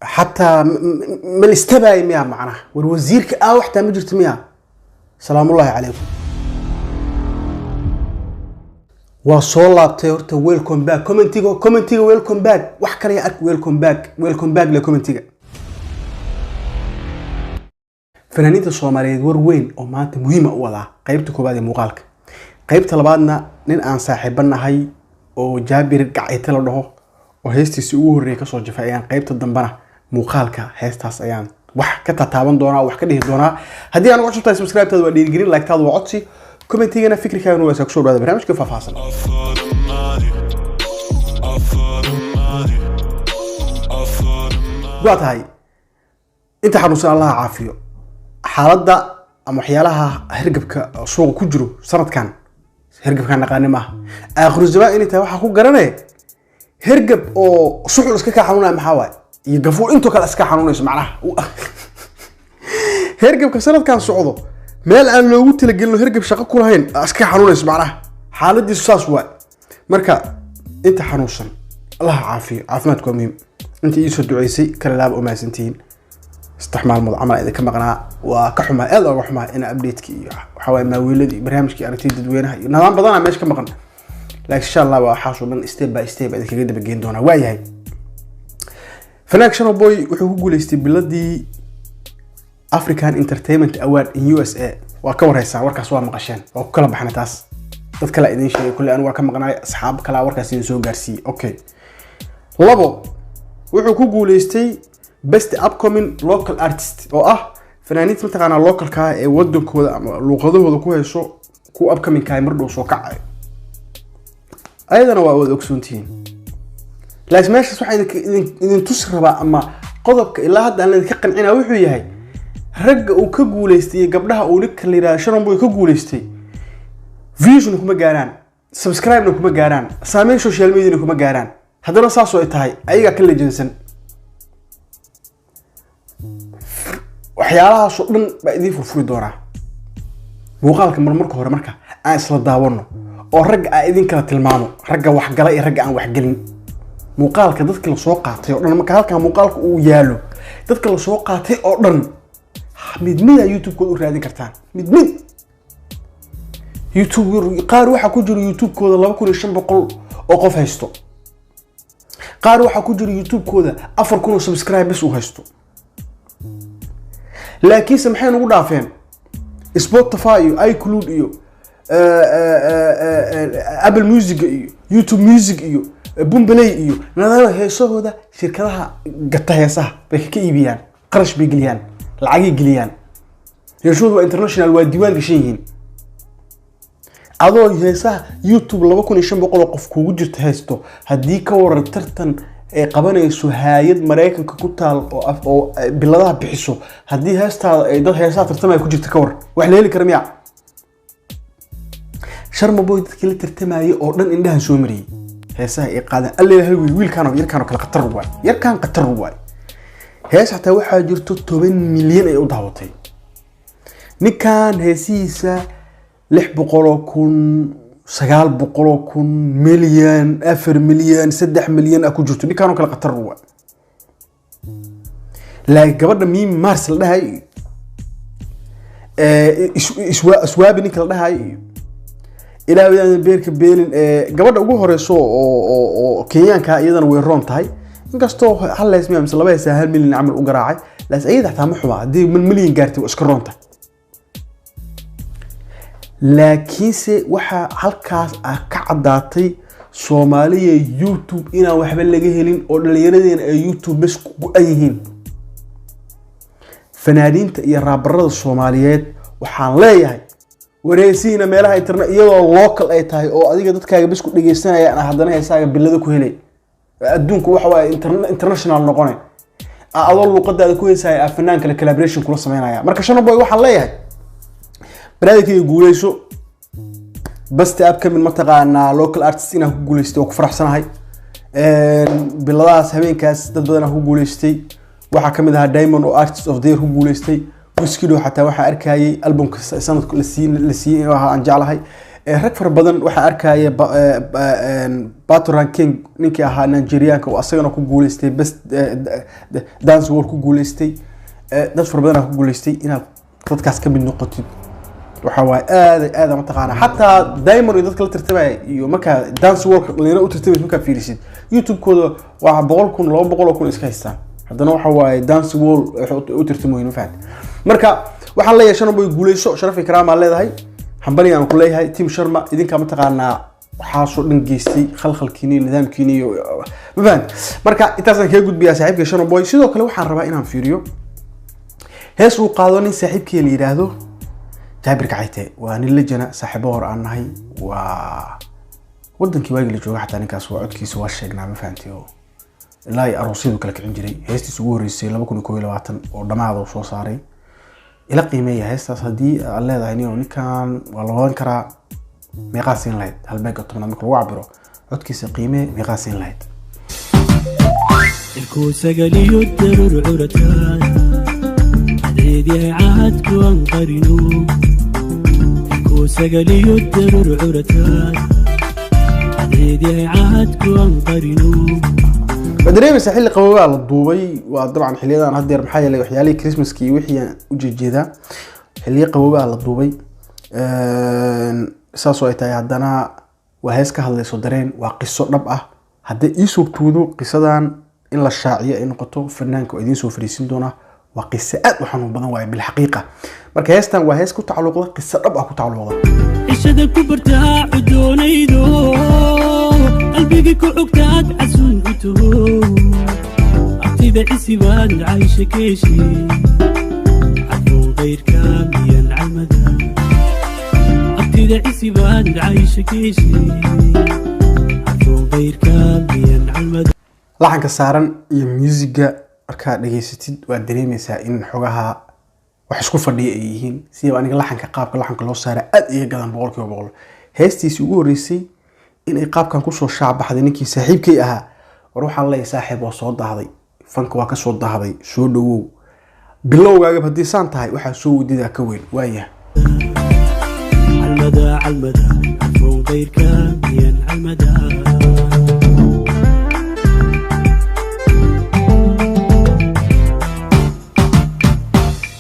Xataa ma la istabaaya miyaa? Macnaha, war wasiirka waxtaa ma jirto miyaa? Salaamullaahi calaykum. Waa soo laabtay. Horta welcome back. Commentiga welcome back, wax kale ya ark. Welcome back, welcome back le commentiga. Fanaaniinta Soomaaliyeed war weyn oo maanta muhiima u wadaa, qeybta koowaad ee muuqaalka. Qeybta labaadna, nin aan saaxiibo nahay oo Jaabir Gacayte la dhaho oo heestiisii ugu horreeyay kasoo jafay ayaan qeybta dambena muuqaalka heestaas ayaan wax ka tataaban doonaa, wax ka dhihi doonaa. Haddii aan uga cusub tahay, subscribe-taada waa dhiirigelin, like-taadu waa codsi, commentigana fikirkaagana waa kusoo dhawaada barnaamijka faahfaahsan. All for the money. All for the money. All for the money. Waa tahay, inta xanuunsan Allaha caafiyo. Xaaladda ama waxyaalaha hergabka suuqa ku jiro sanadkan, hergabkaan naqaani maaha. Aakhiru zamaan inay tahay waxaa ku garanaya hergab oo suxul iska kaa xanuunaya. Maxaa waaye? Iyo gafuur intoo kale iska xanuunayso. Macnaha, hergabka sanadkan socdo meel aan loogu talagelin oo hergab shaqo ku lahayn aa iska xanuunayso. Macnaha, xaaladiisu saas waay. Marka inta xanuunsan Allaha caafiyo, caafimaadku waa muhiim. Inta iisoo duceysay kala laaba u mahadsantihiin. 3 maalmood camal idinka maqnaa, waa ka xumaa, aad oga xumaa in update-ki iyo waxaa waaye maawiiladii iyo barnaamijkii aragtida dadweynaha iyo nidaam badanaa meesha ka maqan, laakiin insha Allah waa waxaasoo dhan step by step idinkaga dabageyn doonaa. Waayahay, fanaag Sharma Boy wuxuu ku guuleystay biladii African Entertainment Award in USA. Waa ka wareysaa warkaas, waa maqasheen, waa ku kala baxnay taas. Dad kale idin sheegay kulle, anigu waa ka maqnaay, asxaab kalaa warkaas idin soo gaarsiiyey. Okay, labo, wuxuu ku guuleystay Best Upcoming Local Artist, oo ah fanaaniinta mataqaanaa localka ah ee wadankooda ama luuqadahooda ku hayso, kuwa upcomingka ah mar dhow soo kacayo. Ayadana waa wada ogsoontihiin. Laakiin meeshaas waxaa idin tusi rabaa ama qodobka ilaa hadda aan idinka qancinaa wuxuu yahay, ragga uu ka guuleystay iyo gabdhaha uu ninka la yidhahdo Sharma Boy ka guuleystay viewsna kuma gaaraan, subscribe-na kuma gaaraan, saameyn social media-na kuma gaaraan. Haddana saasoo ay tahay, ayagaa ka lejansan. Waxyaalahaasoo dhan baa idiin furfuri doonaa muuqaalka. Mar marka hore marka aan isla daawano oo ragga aan idin kala tilmaamo, ragga waxgala iyo ragga aan waxgelin. Muuqaalka dadka lasoo qaatay oo dhan, marka halkan muuqaalka uu yaalo, dadka lasoo qaatay oo dhan mid mid aa YouTube-kooda u raadin kartaan, mid mid. YouTube qaar waxaa ku jira YouTube-kooda 2500 oo qof haysto, qaar waxaa ku jira YouTube-kooda 4000 oo subscribers uu haysto. Laakiinse maxay nagu dhaafeen? Spotify iyo iCloud iyo Apple Music iyo YouTube Music iyo Boomplay iyo nadaama heesahooda shirkadaha gata heesaha bay ka iibiyaan, qarash bay geliyaan, lacagay geliyaan. Heesahoodu waa international, waa diiwaan gashan yihiin. Adoo heesaha YouTube 2500 oo qof kugu jirta haysto, haddii ka waran tartan ay qabanayso haayad Maraykanka ku taal oo oo biladaha bixiso, haddii heestaada ay dad heesaha tartamaya ku jirta, ka war, wax la heli kara miya? Sharma Boy dadkii la tartamayay oo dhan indhahan soo mariyey, heesaha ay qaadeen alle hal wiil, wiilkaan, yarkaan oo kale khatar waay, yarkaan khatar waay. Hees xataa waxaa jirto 10 milyan ay u daawatay. Ninkan heesihiisa 600,000, 900,000, milyan, 4 milyan, 3 milyan ah ku jirto. Ninkaan oo kale khatar waay. Laakiin gabadha Mimi Mars la dhahay iyo Iswaabi ninka la dhahay iyo ilaa wadaadan beerka beelin, gabadha ugu horeyso oo Kenyaanka, iyadana way roon tahay, inkastoo hal hees miya mise laba hees 1 milyan camal u garaacay. Laakiin iyada xataa ma xuma, haddii milyan gaartay waa iska roon tahay. Laakiinse waxaa halkaas ah ka caddaatay Soomaaliya YouTube inaan waxba laga helin oo dhallinyaradeena ay YouTube bes ku go-an yihiin. Fanaaniinta iyo raabarada Soomaaliyeed waxaan leeyahay, wareesiina meelaha internet iyadoo local ay tahay oo adiga dadkaaga bes ku dhegeysanayaan, haddana heesaaga bilada ku helay adduunku waxa waaye international noqonay, adoo luuqadaada ku heesaya aa fanaan kale collaboration kula sameynaya. Marka Sharma Boy waxaan leeyahay, barnaamijkayga guuleyso. Best upcoming mataqaanaa local artist inaan ku guuleystay waa ku faraxsanahay. Biladahaas habeenkaas dad badan aan ku guuleystay, waxaa kamid ahaa Diamond oo Artist of the Year ku guuleystay. Wizkid xataa waxaa arkayay albumka sanadka la siiyey inuu ahaa aan jeclahay. Rag fara badan waxaa arkaya Patoranking, ninkii ahaa Nigerianka oo asagana ku guuleystay best dance world ku guuleystay. Dad fara badan ku guuleystay. Inaad dadkaas ka mid noqotid waxa waaye aad aad mataqaana. Xataa Diamond iyo dadka la tartamaya iyo markaa dance world dhalinyaro u tartamaysa, markaa fiirisid YouTube-kooda waa 100,000, 200,000 iska haystaan, haddana waxa waaye dance world waxay u tartamoyin, ma fahanti? Marka waxaan leeyahay, Sharma Boy, guuleyso, sharaf iyo karaamaa leedahay, hambali aan ku leeyahay. Team Sharma idinka mataqaanaa waxaasoo dhan geystay khalkhalkiini iyo nidaamkiini iyo, ma fahanti? Marka intaasaan kaga gudbiyaa saaxiibka Sharma Boy. Sidoo kale waxaan rabaa inaan fiiriyo hees uu qaado nin saaxiibkii la yidhaahdo Jaabir Kacayte. Waa nin lejana, saaxiibo hor aan nahay, waa wadankii waagii la jooga. Xataa ninkaas waa codkiisa waa sheegnaa, ma fahanti? Oo ilaa iyo aroosyadu kala kicin jiray. Heestiisa ugu horreysay 2021 oo dhammaada uu soo saaray. Ila qiimeeya heestaas. Haddii aad leedahay niyo ninkan waa la wadan karaa, meeqaa siin lahayd? Halbeega 10aad marka lagu cabiro codkiisa qiimee, meeqaa siin lahayd? Cirkuu sagaliyo daruur curataan, cadceedyahay caadku aan qarino. Cirkuu sagaliyo daruur curataan, cadceedyahay caadku aan qarino. Waa dareemaysaa xilli qabobaa la duubay. Waa dabcan xiliyadan haddeer, maxaa yeelay waxyaalihii Christmaska iyo wixii aan u jeejeedaa, xilliyo qabobaa la duubay. Saas oo ay tahay, haddana waa hees ka hadlayso dareen, waa qiso dhab ah. Haddii ii suurtoodo qisadan in la shaaciyo ay noqoto, fanaanka waa idiin soo fariisin doonaa. Waa qiso aad u xanuun badan waaye bilxaqiiqa. Marka heestan waa hees ku tacalluqda qiso dhab ah ku tacalluqda. Cishada ku bartaa cudoonaydo, qalbigii ku xogtaad casuun u taho, abtida cisibaad caysha keeshi, cadfoon kayrka miyan calmada. Abtida cisibaad caysha keeshi, cadfoon kayrka miyan calmada. Laxanka saaran iyo muusiga markaad dhegaysatid, waad dareemeysaa in xogaha wax isku fadhiya ay yihiin. Sidaba aniga laxanka, qaabka laxanka loo saara aad iga gadan 100%. Heestiisii ugu horreysay inay qaabkan kusoo shaacbaxday ninkii saaxiibkay ahaa, war waxaan leeyahay, saaxiib, waa soo daahday, fanka waa kasoo daahday, soo dhawow. Bilowgaagaba haddii saan tahay, waxaa soo wadidaa ka weyn waayah. Calmada, calmada, cadfoon kayrka miyan calmada.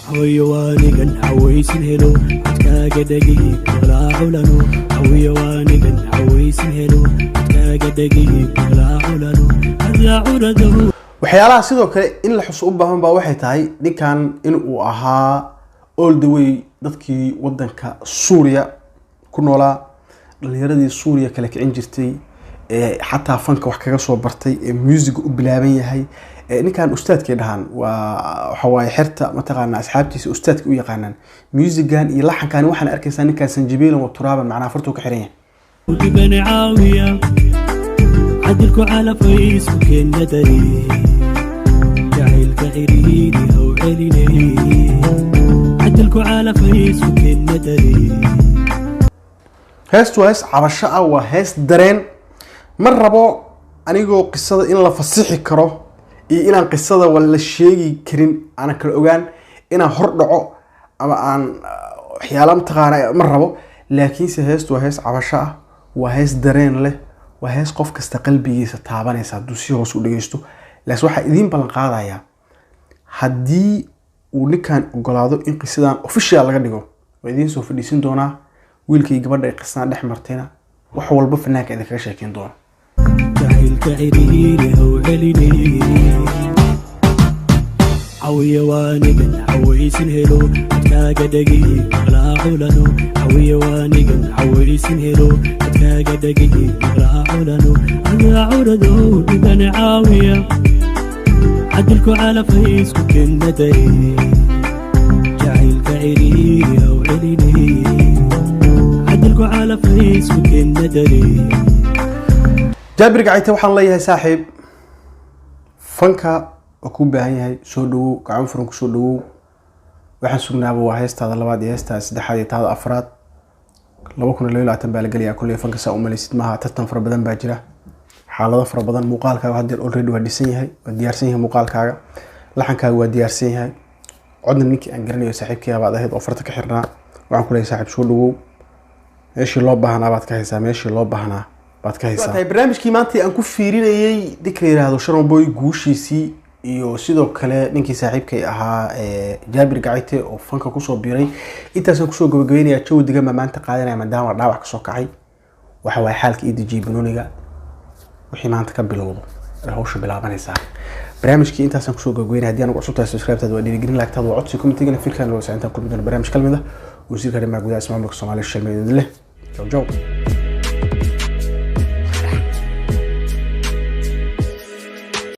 Hawayo waanigan cawaysin helo, codkaaga dhegihii maqlaa culano. Hawiyo waanigan cawaysin helo, codkaaga dhegihii maqlaa culano, hadaa curadahu. Waxyaalaha sidoo kale in la xuso u baahan baa waxay tahay ninkan in uu ahaa all the way dadkii wadanka Suuriya ku noolaa, dhalinyaradii Suuriya kala kicin jirtay, ee xataa fanka wax kaga soo bartay, ee musiga u bilaaban yahay. Ee ninkan ustaadkay dhahaan, waa waxa waaye xerta mataqaana asxaabtiisa ustaadka u yaqaanaan. Musigan iyo laxankan waxaan arkaysaa ninkan sanjibiilan wa turaaban, macnaha fartuu ka xiran yahay. Dhiban caawiya cadilku calafaysu keenna dari, jacaylka ciriiri haw celinay, cadilku calafaysu keenna dari. Heestu waa hees cabasho ah, waa hees dareen. Ma rabo anigoo qisada in la fasixi karo iyo inaan qisada wa la sheegi karin aanan kala ogaan inaan hor dhaco ama aan waxyaala mataqaana, ma rabo. Laakiinse heestu waa hees cabasho ah, waa hees dareen leh, waa hees qof kasta qalbigiisa taabanaysa hadduu si hoos u dhegeysto. Laakiin waxaa idiin ballan qaadayaa, haddii uu ninkan ogolaado in qisadan official laga dhigo, waa idiin soo fadhiisin doonaa wiilkii gabadha ay qisadan dhex martayna, wax walba fanaanka idinkaga sheekeyn doona. Jacaylka ciriiri haw celinay, cawiya waanigan cawaysin helo, codkaaga dhegihii maqlaa culano. Cawiya waanigan cawaysin helo, codkaaga dhegihii maqlaa culano, adaa curadow dhiban caawiya cadilku calafhaysku kenna dari, jacaylka ciriiri haw celinay, cadilku calafhaysku kenna dari. Jaabir Gacayte waxaan leeyahay, saaxiib, fanka waa kuu baahan yahay, soo dhawow, gacan furan kusoo dhawow. Waxaan sugnaaba waa heestaada labaad iyo heestaada saddexaad iyo taada afraad. 2022 baa la gelayaa. Kulley fanka saa umalaysid maaha, tartan fara badan baa jira, xaalado fara badan. Muuqaalkaaga haddeer already waa dhisan yahay, waa diyaarsan yahay muuqaalkaaga, laxankaaga waa diyaarsan yahay, codna ninkii aan garanayo saaxiibkii baad ahayd oo farta ka xirnaa. Waxaan ku leeyahay, saaxiib, soo dhawow. Meeshii loo baahnaa baad ka haysaa, meeshii loo baahnaa baad ka haysaa. Tahay barnaamijkii maanta aan ku fiirinayay ninka la yidhaahdo Sharma Boy guushiisii iyo sidoo kale ninkii saaxiibkay ahaa ee Jaabir Gacite oo fanka kusoo biiray, intaasaan kusoo gabagabeynaya. Jawi degan baa maanta qaadanaya maadaama dhaawac kasoo kacay. Waxa waaye xaalka ii dejiyay banooniga, wixii maanta ka bilowdo ay hawsha bilaabanaysaa. Barnaamijkii intaasaan kusoo gabagabeynaya. Haddii aan ugu cusub tahay, subscribe-taada waa dhiirigelin, like-taada waa codsi, comment-igana firkaan loo intaan kulmi doono barnaamij kalmid ah. Wasiirka arrimaha gudaha ismaamulka Soomaaliya Shalmay leh. Ciao ciao.